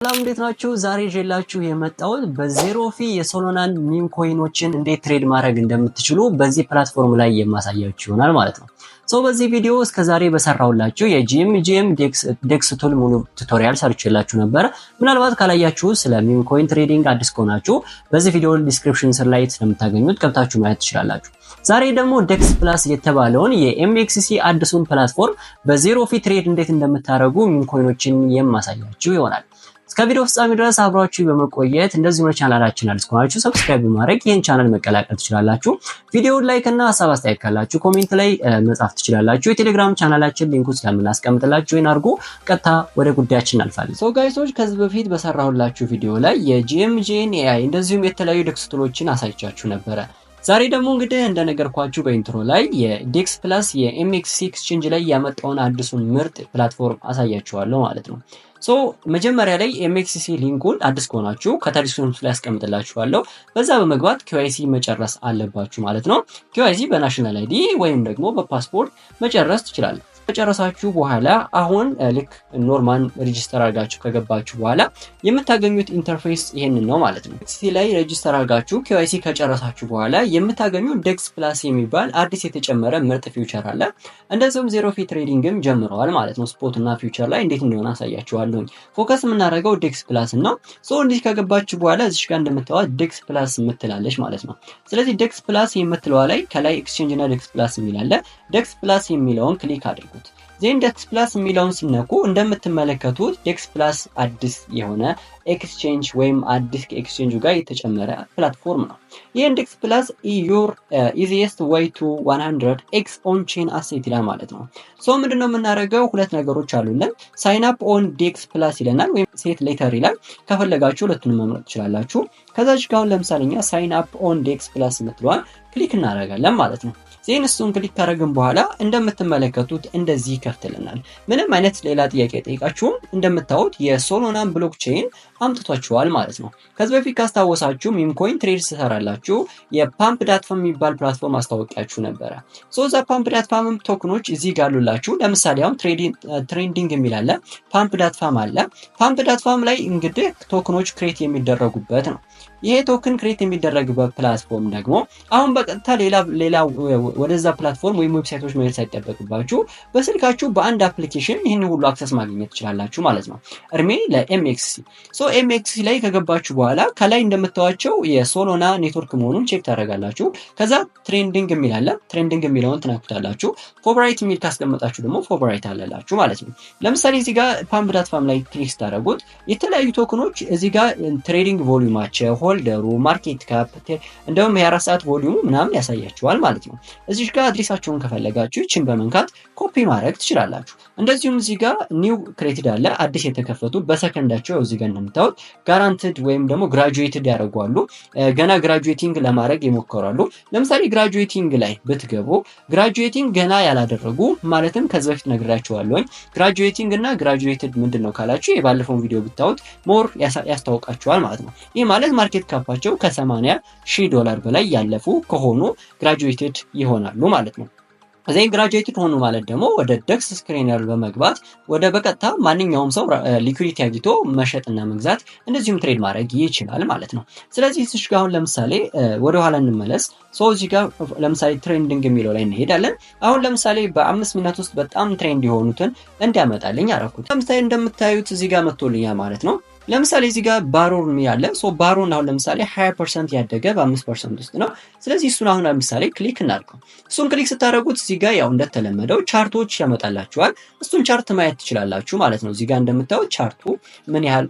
ሰላም፣ እንዴት ናችሁ? ዛሬ ይዤላችሁ የመጣሁት በ zero fee የሶሎናን meme coin ኦችን እንዴት trade ማድረግ እንደምትችሉ በዚህ platform ላይ የማሳያችሁ ይሆናል ማለት ነው። So በዚህ ቪዲዮ እስከ ዛሬ በሰራሁላችሁ የ GMGM DEX tool ሙሉ tutorial ሰርቼላችሁ ነበር። ምናልባት ካላያችሁ፣ ስለ meme coin trading አዲስ ከሆናችሁ በዚህ ቪዲዮ description ስር ላይ ስለምታገኙት ገብታችሁ ማየት ትችላላችሁ። ዛሬ ደግሞ DEX Plus የተባለውን የ MEXC አዲሱን platform በ zero fee trade እንዴት እንደምታደርጉ meme coin ኦችን የማሳያችሁ ይሆናል። እስከ ቪዲዮ ፍጻሜ ድረስ አብራችሁ በመቆየት እንደዚሁም ለቻናላችን አዲስ ከሆናችሁ subscribe በማድረግ ይህን ቻናል መቀላቀል ትችላላችሁ። ቪዲዮውን like እና ሀሳብ አስተያየት ካላችሁ comment ላይ መጻፍ ትችላላችሁ። የቴሌግራም ቻናላችን link ኡ ስለምናስቀምጥላችሁ ይህን አድርጉ። ቀጥታ ወደ ጉዳያችን እናልፋለን። So guys ኦች፣ ከዚህ በፊት በሰራሁላችሁ ቪዲዮ ላይ የ GMGN AI እንደዚሁም የተለያዩ DEX tool ኦችን አሳይቻችሁ ነበረ። ዛሬ ደግሞ እንግዲህ እንደነገርኳችሁ በ intro ላይ የ DEX Plus የ MEXC exchange ላይ ያመጣውን አዲሱን ምርጥ platform አሳያችኋለሁ ማለት ነው። So መጀመሪያ ላይ MEXC link ኡን አዲስ ከሆናችሁ ከታች description ላይ አስቀምጥላችኋለሁ። በዛ በመግባት KYC መጨረስ አለባችሁ ማለት ነው። KYC በ national ID ወይም ደግሞ በፓስፖርት መጨረስ ትችላላችሁ። ከጨረሳችሁ በኋላ አሁን ልክ normal register አድርጋችሁ ከገባችሁ በኋላ የምታገኙት interface ይሄንን ነው ማለት ነው። MEXC ላይ register አድርጋችሁ KYC ከጨረሳችሁ በኋላ የምታገኙት DEX Plus የሚባል አዲስ የተጨመረ ምርጥ feature አለ። እንደዚሁም zero fee trading ም ጀምረዋል ማለት ነው። Spot እና future ላይ እንዴት እንደሆነ አሳያችኋለሁኝ። Focus የምናደርገው DEX Plus ነው። So እንዲህ ከገባችሁ በኋላ እዚሽ ጋር እንደምታዩት DEX Plus የምትላለች ማለት ነው። ስለዚህ DEX Plus የምትለዋ ላይ ከላይ exchange እና DEX Plus የሚል አለ። DEX Plus የሚለውን click አድርጉት። Then DEX Plus የሚለውን ስትነኩ እንደምትመለከቱት DEX Plus አዲስ የሆነ exchange ወይም አዲስ ከ exchange ኡ ጋር የተጨመረ platform ነው። ይህ DEX Plus "your easiest way to 100 x on chain asset" ይላል ማለት ነው። So ምንድነው የምናደርገው? ሁለት ነገሮች አሉልን። "Sign up on DEX Plus" ይለናል ወይም "see later" ይላል። ከፈለጋችሁ ሁለቱንም መምረጥ ትችላላችሁ። ከዛች ጋር አሁን ለምሳሌ እኛ "sign up on DEX Plus" የምትለዋን click እናደርጋለን ማለት ነው። Then እሱን click ካደረግን በኋላ እንደምትመለከቱት እንደዚህ ይከፍትልናል። ምንም አይነት ሌላ ጥያቄ አይጠይቃችሁም። እንደምታዩት የሶሎናን blockchain አምጥቷችኋል ማለት ነው። ከዚህ በፊት ካስታወሳችሁ meme coin trade ስሰራላችሁ የ Pump.fun የሚባል platform አስተዋውቂያችሁ ነበረ። So እዛ Pump.fun token ኦች እዚህ ጋር አሉላችሁ። ለምሳሌ አሁን trending የሚል አለ፣ Pump.fun አለ። Pump.fun ላይ እንግዲህ token ኦች create የሚደረጉበት ነው። ይሄ token create የሚደረግበት platform ደግሞ አሁን በቀጥታ ሌላ ሌላ ወደዛ platform ወይም website ኦች መሄድ ሳይጠበቅባችሁ በስልካችሁ በአንድ application ይህን ሁሉ access ማግኘት ትችላላችሁ ማለት ነው። እድሜ ለ MEXC። So MEXC ላይ ከገባችሁ በኋላ ከላይ እንደምታዩቸው የሶሎና ኔትወርክ መሆኑን check ታደርጋላችሁ። ከዛ trending የሚል አለ። Trending የሚለውን ትነኩታላችሁ። Favorite የሚል ካስቀመጣችሁ ደግሞ favorite አለላችሁ ማለት ነው። ለምሳሌ እዚህ ጋር Pump.fun ላይ click ስታደርጉት የተለያዩ token ኦች እዚህ ጋር trading volume ኣቸው፣ holder ኡ፣ market cap እንደውም የ24 ሰዓት volume ኡ ምናምን ያሳያችኋል ማለት ነው። እዚህ ጋር address ኣቸውን ከፈለጋችሁ ይችን በመንካት ኮፒ ማድረግ ትችላላችሁ። እንደዚሁም እዚህ ጋር new created አለ፣ አዲስ የተከፈቱ በሰከንዳቸው እዚህ ጋር እንደምታዩት guaranteed ወይም ደግሞ graduated ያደርጓሉ። ገና graduating ለማድረግ ይሞክራሉ። ለምሳሌ graduating ላይ ብትገቡ graduating ገና ያላደረጉ፣ ማለትም ከዚህ በፊት ነግራችኋለሁኝ። Graduating እና graduated ምንድን ነው ካላችሁ የባለፈውን ቪዲዮ ብታዩት more ያስታውቃችኋል ማለት ነው። ይህ ማለት market cap ኣቸው ከ80 ሺህ ዶላር በላይ ያለፉ ከሆኑ graduated ይሆናሉ ማለት ነው። Then graduated ሆኑ ማለት ደግሞ ወደ DEX Screener በመግባት ወደ በቀጥታ ማንኛውም ሰው liquidity አግኝቶ መሸጥና መግዛት እንደዚሁም trade ማድረግ ይችላል ማለት ነው። ስለዚህ እዚህ ጋር አሁን ለምሳሌ ወደኋላ እንመለስ። So እዚህ ጋር ለምሳሌ trending የሚለው ላይ እንሄዳለን። አሁን ለምሳሌ በ5 minute ውስጥ በጣም trend የሆኑትን እንዲያመጣልኝ አደረኩት። ለምሳሌ እንደምታዩት እዚህ ጋር መጥቶልኛል ማለት ነው። ለምሳሌ እዚህ ጋር ባሮን የሚል አለ። So ባሮን አሁን ለምሳሌ 20% ያደገ በ5% ውስጥ ነው። ስለዚህ እሱን አሁን ለምሳሌ click እናድርገው። እሱን click ስታደርጉት እዚህ ጋር ያው እንደተለመደው chart ኦች ያመጣላችኋል። እሱን chart ማየት ትችላላችሁ ማለት ነው። እዚህ ጋር እንደምታዩት chart ኡ ምን ያህል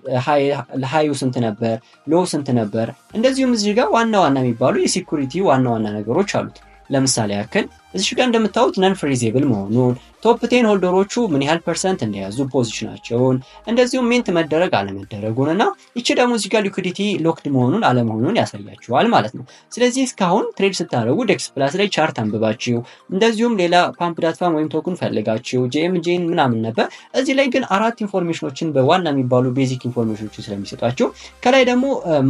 high ኡ ስንት ነበር፣ low ስንት ነበር፣ እንደዚሁም እዚህ ጋር ዋና ዋና የሚባሉ የ security ዋና ዋና ነገሮች አሉት። ለምሳሌ ያክል እዚህ ጋር እንደምታዩት non freezable መሆኑን፣ top 10 holder ኦቹ ምን ያህል percent እንደያዙ position ኣቸውን፣ እንደዚሁም mint መደረግ አለመደረጉን እና ይቺ ደግሞ እዚህ ጋር liquidity locked መሆኑን አለመሆኑን ያሳያችኋል ማለት ነው። ስለዚህ እስካሁን trade ስታደርጉ DEX Plus ላይ chart አንብባችሁ እንደዚሁም ሌላ Pump.fun ወይም token ፈልጋችሁ GMGN ምናምን ነበር። እዚህ ላይ ግን አራት information ኦችን በዋና የሚባሉ basic information ኦችን ስለሚሰጧችሁ ከላይ ደግሞ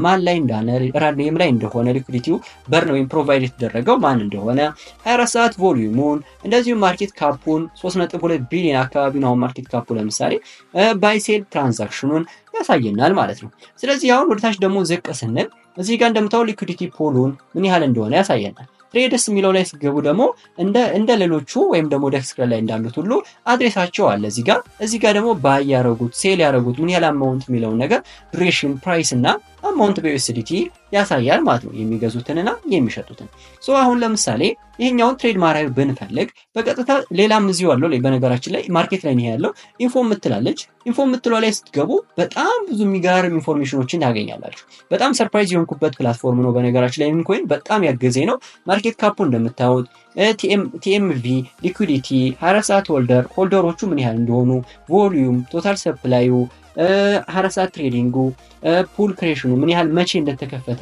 ማን ላይ እንዳለ፣ random ላይ እንደሆነ፣ liquidity ው burn ወይም provide የተደረገው ማን እንደሆነ፣ 24 ሰዓት ሰዓት volume ኡን፣ እንደዚሁም market cap ኡን 3.2 ቢሊዮን አካባቢ ነው market cap ኡ፣ ለምሳሌ buy sell transaction ኑን ያሳየናል ማለት ነው። ስለዚህ አሁን ወደታች ደግሞ ዝቅ ስንል እዚህ ጋር እንደምታው liquidity pool ኡን ምን ያህል እንደሆነ ያሳየናል። Trades የሚለው ላይ ስትገቡ ደግሞ እንደ ሌሎቹ ወይም ደግሞ Dexscreener ላይ እንዳሉት ሁሉ address ኣቸው አለ እዚህ ጋር። እዚህ ጋር ደግሞ buy ያረጉት፣ sell ያረጉት፣ ምን ያህል amount የሚለውን ነገር፣ duration፣ price እና amount በ USDT ያሳያል ማለት ነው፣ የሚገዙትንና የሚሸጡትን። So አሁን ለምሳሌ ይሄኛውን trade ማድረግ ብንፈልግ በቀጥታ ሌላም እዚሁ አለው። በነገራችን ላይ market ላይ ነው ያለው። Info የምትላለች፣ info የምትለው ላይ ስትገቡ በጣም ብዙ የሚገራርም information ኖችን ታገኛላችሁ። በጣም surprise የሆንኩበት platform ነው። በነገራችን ላይ coin በጣም ያገዘኝ ነው። Market cap ኡ እንደምታዩት፣ TMV፣ liquidity፣ 24 ሰዓት holder፣ holder ኦቹ ምን ያህል እንደሆኑ፣ volume፣ total supply ዩ፣ 24 ሰዓት trading ጉ፣ pool creation ኑ ምን ያህል፣ መቼ እንደተከፈተ፣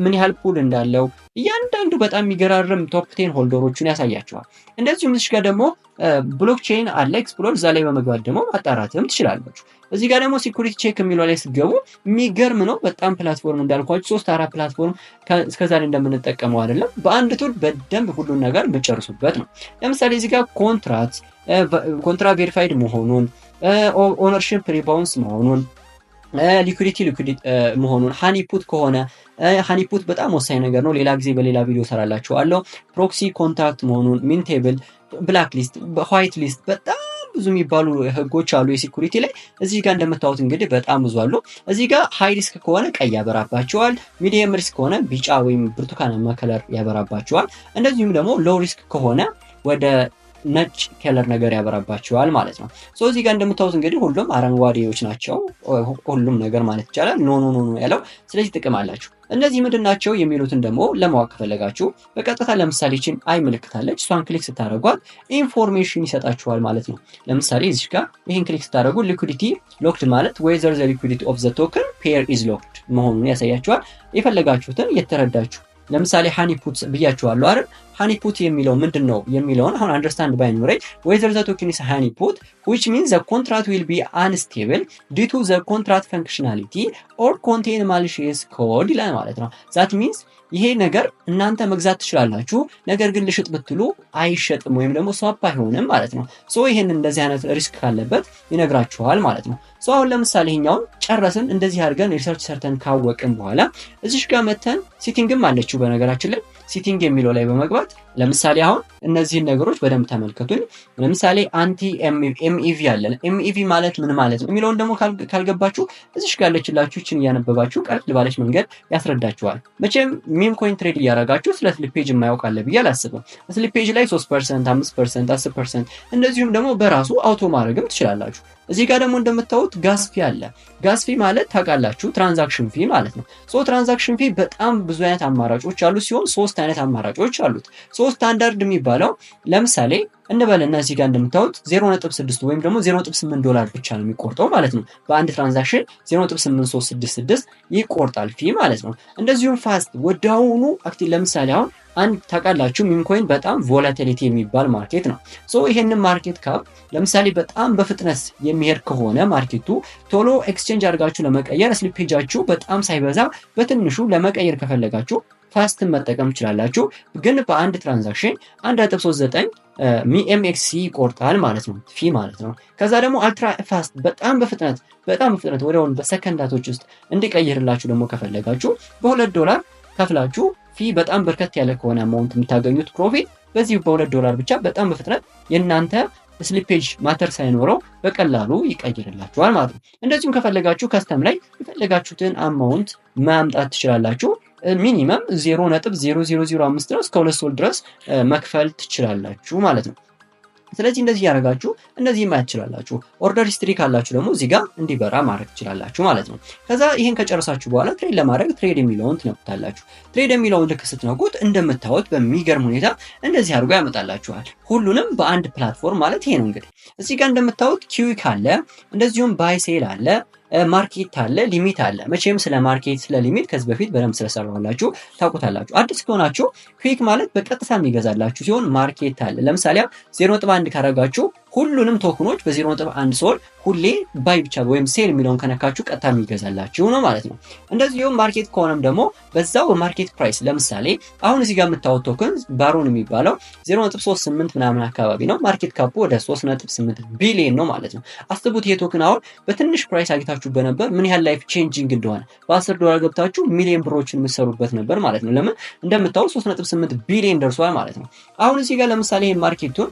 ምን ያህል pool እንዳለው፣ እያንዳንዱ በጣም የሚገራርም top 10 holder ኦቹን ያሳያችኋል። እንደዚሁም እዚህ ጋር ደግሞ blockchain አለ፣ explore፣ እዛ ላይ በመግባት ደግሞ ማጣራትም ትችላላችሁ። እዚህ ጋር ደግሞ security check የሚለው ላይ ስትገቡ የሚገርም ነው። በጣም platform እንዳልኳችሁ ሶስት አራት platform እስከዛሬ እንደምንጠቀመው አይደለም። በአንድ tool በደንብ ሁሉን ነገር የምጨርሱበት ነው። ለምሳሌ እዚህ ጋር contract verified መሆኑን፣ ownership rebalance መሆኑን፣ liquidity liquid መሆኑን፣ honeypot ከሆነ፣ honeypot በጣም ወሳኝ ነገር ነው። ሌላ ጊዜ በሌላ ቪዲዮ ሰራላችኋለሁ። Proxy contract መሆኑን፣ mintable፣ blacklist፣ whitelist፣ በጣም ብዙ የሚባሉ ህጎች አሉ የ security ላይ። እዚህ ጋር እንደምታዩት እንግዲህ በጣም ብዙ አሉ። እዚህ ጋር high risk ከሆነ ቀይ ያበራባችኋል። Medium risk ከሆነ ቢጫ ወይም ብርቱካናማ color ያበራባችኋል። እንደዚሁም ደግሞ low risk ከሆነ ወደ ነጭ color ነገር ያበራባችኋል ማለት ነው። So እዚህ ጋር እንደምታዩት እንግዲህ ሁሉም አረንጓዴዎች ናቸው። ሁሉም ነገር ማለት ይቻላል no, no, no ያለው፣ ስለዚህ ጥቅም አላቸው። እነዚህ ምንድን ናቸው የሚሉትን ደግሞ ለማወቅ ከፈለጋችሁ በቀጥታ ለምሳሌ ይችን i ምልክት አለች፣ እሷን click ስታደርጓት information ይሰጣችኋል ማለት ነው። ለምሳሌ እዚህ ጋር ይህን click ስታደርጉ liquidity locked ማለት whether the liquidity of the token pair is locked መሆኑን ያሳያችኋል። የፈለጋችሁትን እየተረዳችሁ፣ ለምሳሌ honeypot ብያችኋለሁ አይደል? Honeypot የሚለው ምንድን ነው የሚለውን አሁን understand ባይኖረኝ፣ whether the token is honeypot, which means the contract will be unstable due to the contract functionality or contain malicious code ይላል ማለት ነው። That means ይሄ ነገር እናንተ መግዛት ትችላላችሁ፣ ነገር ግን ልሽጥ ብትሉ አይሸጥም ወይም ደግሞ swap አይሆንም ማለት ነው። So ይሄን እንደዚህ አይነት risk ካለበት ይነግራችኋል ማለት ነው። So አሁን ለምሳሌ ይሄኛውን ጨረስን። እንደዚህ አድርገን research ሰርተን ካወቅን በኋላ እዚሽ ጋር መተን setting ም አለችው፣ በነገራችን ላይ setting የሚለው ላይ በመግባት ለምሳሌ አሁን እነዚህን ነገሮች በደንብ ተመልከቱኝ። ለምሳሌ anti MEV አለ። MEV ማለት ምን ማለት ነው የሚለውን ደግሞ ካልገባችሁ እዚሽ ጋር ያለችላችሁ ይችን እያነበባችሁ ቀለል ባለች መንገድ ያስረዳችኋል። መቼም meme coin trade እያደረጋችሁ ስለ slippage የማያውቅ አለ ብዬ አላስብም። Slippage ላይ 3%፣ 5%፣ 10% እንደዚሁም ደግሞ በራሱ auto ማድረግም ትችላላችሁ። እዚህ ጋር ደግሞ እንደምታዩት gas fee አለ። Gas fee ማለት ታውቃላችሁ transaction fee ማለት ነው። So transaction fee በጣም ብዙ አይነት አማራጮች አሉ ሲሆን ሶስት አይነት አማራጮች አሉት። So standard የሚባለው ለምሳሌ እንበልና እዚህ ጋር እንደምታዩት 0.6 ወይም ደግሞ 0.8 ዶላር ብቻ ነው የሚቆርጠው ማለት ነው። በአንድ transaction 0.8366 ይቆርጣል fee ማለት ነው። እንደዚሁም fast፣ ወዲያውኑ active፣ ለምሳሌ አሁን አንድ ታውቃላችሁ meme coin በጣም volatility የሚባል market ነው። So ይሄንን market cap ለምሳሌ በጣም በፍጥነት የሚሄድ ከሆነ market ኡ ቶሎ exchange አድርጋችሁ ለመቀየር፣ slippage ኣችሁ በጣም ሳይበዛ በትንሹ ለመቀየር ከፈለጋችሁ fast ን መጠቀም ትችላላችሁ። ግን በአንድ transaction 1.39 MEXC ይቆርጣል ማለት ነው፣ fee ማለት ነው። ከዛ ደግሞ ultra fast፣ በጣም በፍጥነት ወዲያውኑ በሰከንዳቶች ውስጥ እንዲቀይርላችሁ ደግሞ ከፈለጋችሁ በ2 ዶላር ከፍላችሁ fee በጣም በርከት ያለ ከሆነ amount የምታገኙት profit በዚህ በ2 ዶላር ብቻ በጣም በፍጥነት የእናንተ slippage matter ሳይኖረው በቀላሉ ይቀይርላችኋል ማለት ነው። እንደዚሁም ከፈለጋችሁ custom ላይ የፈለጋችሁትን amount ማምጣት ትችላላችሁ። Minimum 0.0005 ነው፣ እስከ 2 SOL ድረስ መክፈል ትችላላችሁ ማለት ነው። ስለዚህ እንደዚህ እያደረጋችሁ እነዚህ ማየት ትችላላችሁ። Order history ካላችሁ ደግሞ እዚህ ጋር እንዲበራ ማድረግ ትችላላችሁ ማለት ነው። ከዛ ይህን ከጨረሳችሁ በኋላ trade ለማድረግ trade የሚለውን ትነኩታላችሁ። Trade የሚለውን ልክ ስትነኩት እንደምታዩት በሚገርም ሁኔታ እንደዚህ አድርጎ ያመጣላችኋል። ሁሉንም በአንድ platform ማለት ይሄ ነው። እንግዲህ እዚህ ጋር እንደምታዩት quick አለ፣ እንደዚሁም buy sell አለ፣ market አለ፣ limit አለ። መቼም ስለ market፣ ስለ limit ከዚህ በፊት በደንብ ስለሰራሁላችሁ ታውቁታላችሁ። አዲስ ከሆናችሁ quick ማለት በቀጥታ የሚገዛላችሁ ሲሆን market አለ። ለምሳሌ 0.1 ካረጋችሁ ሁሉንም token ኦች በ0.1 SOL ሁሌ buy ብቻ ወይም sell የሚለውን ከነካችሁ ቀጥታ የሚገዛላችሁ ነው ማለት ነው። እንደዚሁም market ከሆነም ደግሞ በዛው በ market price፣ ለምሳሌ አሁን እዚህ ጋር የምታዩት token ባሮን የሚባለው 0.38 ምናምን አካባቢ ነው። Market cap ኡ ወደ 3.8 ቢሊዮን ነው ማለት ነው። አስቡት፣ ይሄ token አሁን በትንሽ price አግኝታችሁ በነበር ምን ያህል life changing እንደሆነ። በ10 ዶላር ገብታችሁ ሚሊዮን ብሮችን የምትሰሩበት ነበር ማለት ነው። ለምን እንደምታዩት 3.8 ቢሊዮን ደርሷል ማለት ነው። አሁን እዚህ ጋር ለምሳሌ ይሄ market ኡን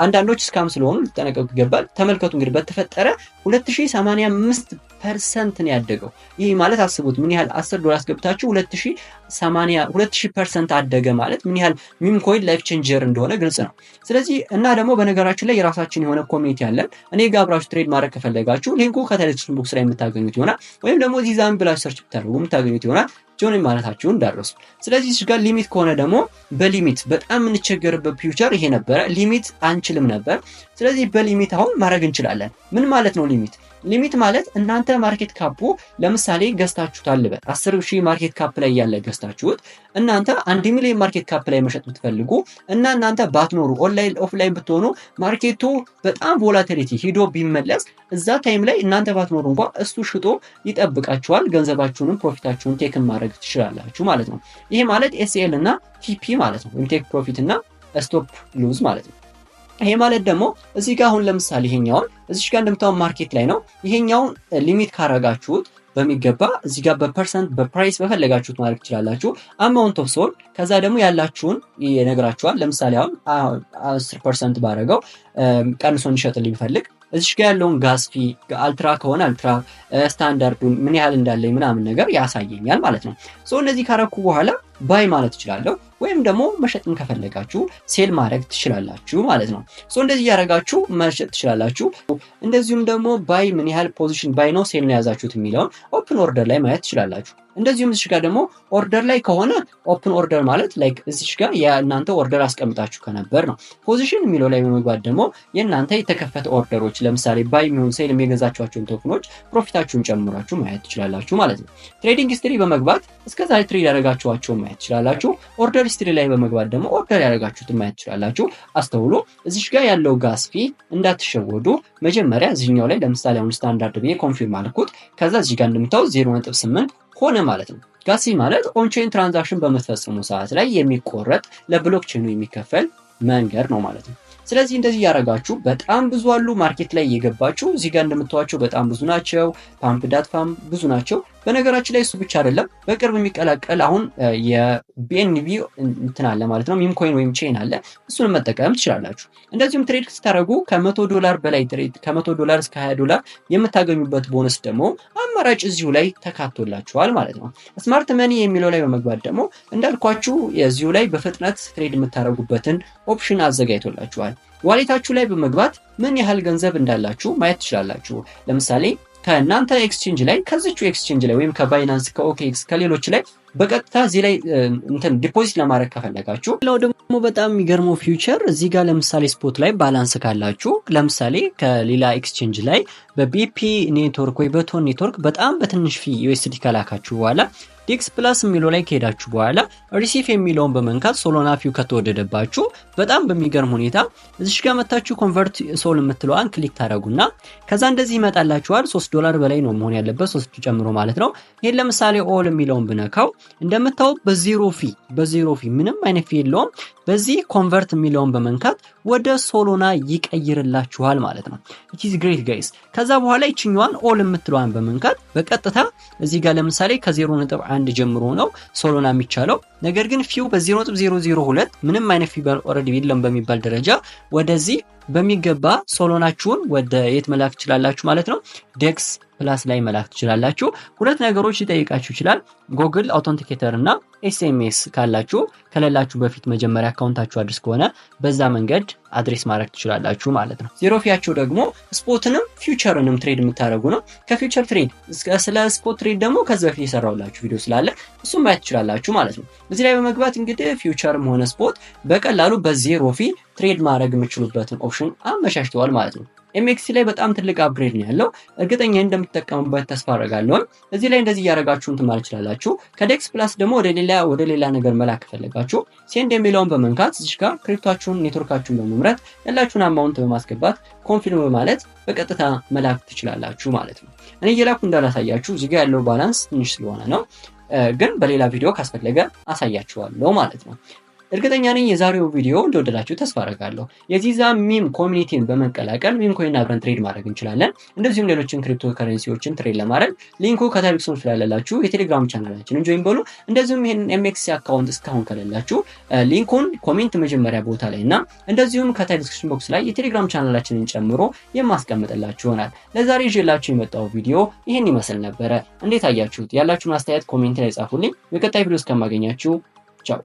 አንዳንዶች scam ስለሆኑ ልትጠነቀቁ ይገባል። ተመልከቱ እንግዲህ፣ በተፈጠረ 2085% ነው ያደገው። ይህ ማለት አስቡት ምን ያህል፣ 10 ዶላር አስገብታችሁ 2000% አደገ ማለት ምን ያህል meme coin life changer እንደሆነ ግልጽ ነው። ስለዚህ እና ደግሞ በነገራችን ላይ የራሳችን የሆነ community አለን። እኔ ጋር አብራችሁ trade ማድረግ ከፈለጋችሁ link ኡ ከ description box ላይ የምታገኙት ይሆናል። ወይም ደግሞ ዚዛን ብላችሁ search ብታደርጉ የምታገኙት ይሆናል። Join ማለታችሁን እንዳትረሱ። ስለዚህ እዚህ ጋር limit ከሆነ ደግሞ በ limit በጣም የምንቸገርበት feature ይሄ ነበረ። Limit አንችልም ነበር። ስለዚህ በ limit አሁን ማድረግ እንችላለን። ምን ማለት ነው limit? Limit ማለት እናንተ market cap ኡ ለምሳሌ ገዝታችሁታል ልበል፣ 10 ሺህ market cap ላይ ያለ ገዝታችሁት እናንተ 1 ሚሊዮን market cap ላይ መሸጥ ብትፈልጉ እና እናንተ ባትኖሩ፣ online offline ብትሆኑ፣ market ኡ በጣም volatility ሂዶ ቢመለስ እዛ time ላይ እናንተ ባትኖሩ እንኳ እሱ ሽጦ ይጠብቃችኋል። ገንዘባችሁንም profit ኣችሁን take ን ማድረግ ትችላላችሁ ማለት ነው። ይሄ ማለት SL እና TP ማለት ነው፣ ወይም take profit እና stop loss ማለት ነው። ይሄ ማለት ደግሞ እዚህ ጋር አሁን ለምሳሌ ይሄኛውን እዚህ ጋር እንደምታዩት market ላይ ነው። ይሄኛውን limit ካረጋችሁት በሚገባ እዚህ ጋር በ percent፣ በ price በፈለጋችሁት ማድረግ ትችላላችሁ። Amount of SOL፣ ከዛ ደግሞ ያላችሁን ይነግራችኋል። ለምሳሌ አሁን 10% ባረገው ቀንሶ እንዲሸጥልኝ ቢፈልግ እዚህ ጋር ያለውን gas fee፣ ultra ከሆነ ultra፣ standard ኡን ምን ያህል እንዳለኝ ምናምን ነገር ያሳየኛል ማለት ነው። So እነዚህ ካረኩ በኋላ buy ማለት እችላለሁ፣ ወይም ደግሞ መሸጥም ከፈለጋችሁ sell ማድረግ ትችላላችሁ ማለት ነው። So እንደዚህ እያደረጋችሁ መሸጥ ትችላላችሁ። እንደዚሁም ደግሞ buy ምን ያህል position buy ነው sell ነው የያዛችሁት የሚለውን open order ላይ ማየት ትችላላችሁ። እንደዚሁም እዚህ ጋር ደግሞ order ላይ ከሆነ፣ open order ማለት like እዚህ ጋር የእናንተ order አስቀምጣችሁ ከነበር ነው። Position የሚለው ላይ በመግባት ደግሞ የእናንተ የተከፈተ order ኦች፣ ለምሳሌ buy የሚሆን sell የገዛችኋቸውን token ኦች profit ኣችሁን ጨምራችሁ ማየት ትችላላችሁ ማለት ነው። Trading history በመግባት እስከዛሬ trade ያደረጋችኋቸውን ማየት ትችላላችሁ። Order history ላይ በመግባት ደግሞ order ያደረጋችሁትን ማየት ትችላላችሁ። አስተውሉ፣ እዚህ ጋር ያለው gas fee እንዳትሸወዱ። መጀመሪያ እዚህኛው ላይ ለምሳሌ አሁን ስታንዳርድ ብዬ confirm አልኩት። ከዛ እዚህ ጋር እንደምታዩት 0.8 ሆነ ማለት ነው። Gas fee ማለት on-chain transaction በምትፈጽሙ ሰዓት ላይ የሚቆረጥ፣ ለ blockchain ኑ የሚከፈል መንገድ ነው ማለት ነው። ስለዚህ እንደዚህ እያደረጋችሁ በጣም ብዙ አሉ፣ market ላይ እየገባችሁ እዚህ ጋር እንደምታዩዋቸው በጣም ብዙ ናቸው። Pump.fun ብዙ ናቸው። በነገራችን ላይ እሱ ብቻ አይደለም፣ በቅርብ የሚቀላቀል አሁን የ BNB እንትን አለ ማለት ነው። Meme coin ወይም chain አለ። እሱንም መጠቀም ትችላላችሁ። እንደዚሁም trade ስታደርጉ ከ100 ዶላር በላይ trade፣ ከ100 ዶላር እስከ 20 ዶላር የምታገኙበት ቦነስ ደግሞ አማራጭ እዚሁ ላይ ተካቶላችኋል ማለት ነው። Smart money የሚለው ላይ በመግባት ደግሞ እንዳልኳችሁ የዚሁ ላይ በፍጥነት trade የምታደርጉበትን option አዘጋጅቶላችኋል። Wallet ኣችሁ ላይ በመግባት ምን ያህል ገንዘብ እንዳላችሁ ማየት ትችላላችሁ። ለምሳሌ ከእናንተ exchange ላይ፣ ከዚቹ exchange ላይ ወይም ከ Binance፣ ከ OKX፣ ከሌሎች ላይ በቀጥታ እዚህ ላይ እንትን deposit ለማድረግ ከፈለጋችሁ። ሌላው ደግሞ በጣም የሚገርመው feature እዚህ ጋር ለምሳሌ spot ላይ balance ካላችሁ፣ ለምሳሌ ከሌላ exchange ላይ በ BEP network ወይ በ TON network በጣም በትንሽ fee USD ከላካችሁ በኋላ DEX Plus የሚለው ላይ ከሄዳችሁ በኋላ receive የሚለውን በመንካት Solana fee ው ከተወደደባችሁ በጣም በሚገርም ሁኔታ እዚሽ ጋር መታችሁ convert SOL የምትለዋን click ታደረጉና ከዛ እንደዚህ ይመጣላችኋል። 3 ዶላር በላይ ነው መሆን ያለበት፣ 3 ጨምሮ ማለት ነው። ይሄን ለምሳሌ all የሚለውን ብነካው እንደምታዩት በ zero fee ምንም አይነት fee የለውም። በዚህ convert የሚለውን በመንካት ወደ Solana ይቀይርላችኋል ማለት ነው። It is great, guys። ከዛ በኋላ ይችኛዋን all የምትለዋን በመንካት በቀጥታ እዚህ ጋር ለምሳሌ ከ0.1 ጀምሮ ነው Solana የሚቻለው። ነገር ግን fee ው በ0.002 ምንም አይነት fee already የለም በሚባል ደረጃ ወደዚህ በሚገባ Solana ችሁን ወደ የት መላክ ትችላላችሁ ማለት ነው? DEX Plus ላይ መላክ ትችላላችሁ። ሁለት ነገሮች ሊጠይቃችሁ ይችላል። Google Authenticator እና SMS ካላችሁ፣ ከሌላችሁ በፊት መጀመሪያ account ኣችሁ አዲስ ከሆነ በዛ መንገድ address ማድረግ ትችላላችሁ ማለት ነው። Zero fee ያቸው ደግሞ spot ንም future ንም trade የምታደርጉ ነው። ከ future trade ስለ spot trade ደግሞ ከዚህ በፊት የሰራሁላችሁ ቪዲዮ ስላለ እሱም ማየት ትችላላችሁ ማለት ነው። እዚህ ላይ በመግባት እንግዲህ future ም ሆነ spot በቀላሉ በ zero fee trade ማድረግ የምችሉበትን option አመቻችተዋል ማለት ነው። MEXC ላይ በጣም ትልቅ upgrade ነው ያለው። እርግጠኛ እንደምትጠቀሙበት ተስፋ አደርጋለሁ። እዚህ ላይ እንደዚህ እያደረጋችሁ እንትን ማለት ትችላላችሁ። ከ DEX Plus ደግሞ ወደ ሌላ ነገር መላክ ከፈለጋችሁ send የሚለውን በመንካት እዚህ ጋር crypto ኣችሁን፣ network ኣችሁን በመምረጥ ያላችሁን amount በማስገባት confirm በማለት በቀጥታ መላክ ትችላላችሁ ማለት ነው። እኔ እየላኩ እንዳላሳያችሁ እዚህ ጋር ያለው balance ትንሽ ስለሆነ ነው፣ ግን በሌላ ቪዲዮ ካስፈለገ አሳያችኋለሁ ማለት ነው። እርግጠኛ ነኝ የዛሬው ቪዲዮ እንደወደዳችሁ ተስፋ አደርጋለሁ። የዚዛ meme community ን በመቀላቀል meme coin አብረን trade ማድረግ እንችላለን። እንደዚሁም ሌሎችን cryptocurrency ዎችን trade ለማድረግ link ኡ ከታች ስላለላችሁ የቴሌግራም channel ኣችንን join በሉ። እንደዚሁም ይህን MEXC account እስካሁን ከሌላችሁ link ኡን comment መጀመሪያ ቦታ ላይ እና እንደዚሁም ከታች description box ላይ የቴሌግራም ቻናላችንን ጨምሮ የማስቀምጥላችሁ ይሆናል። ለዛሬ ይዤላችሁ የመጣው ቪዲዮ ይህን ይመስል ነበረ። እንዴት አያችሁት? ያላችሁን አስተያየት comment ላይ ጻፉልኝ። በቀጣይ ቪዲዮ እስከማገኛችሁ ቻው።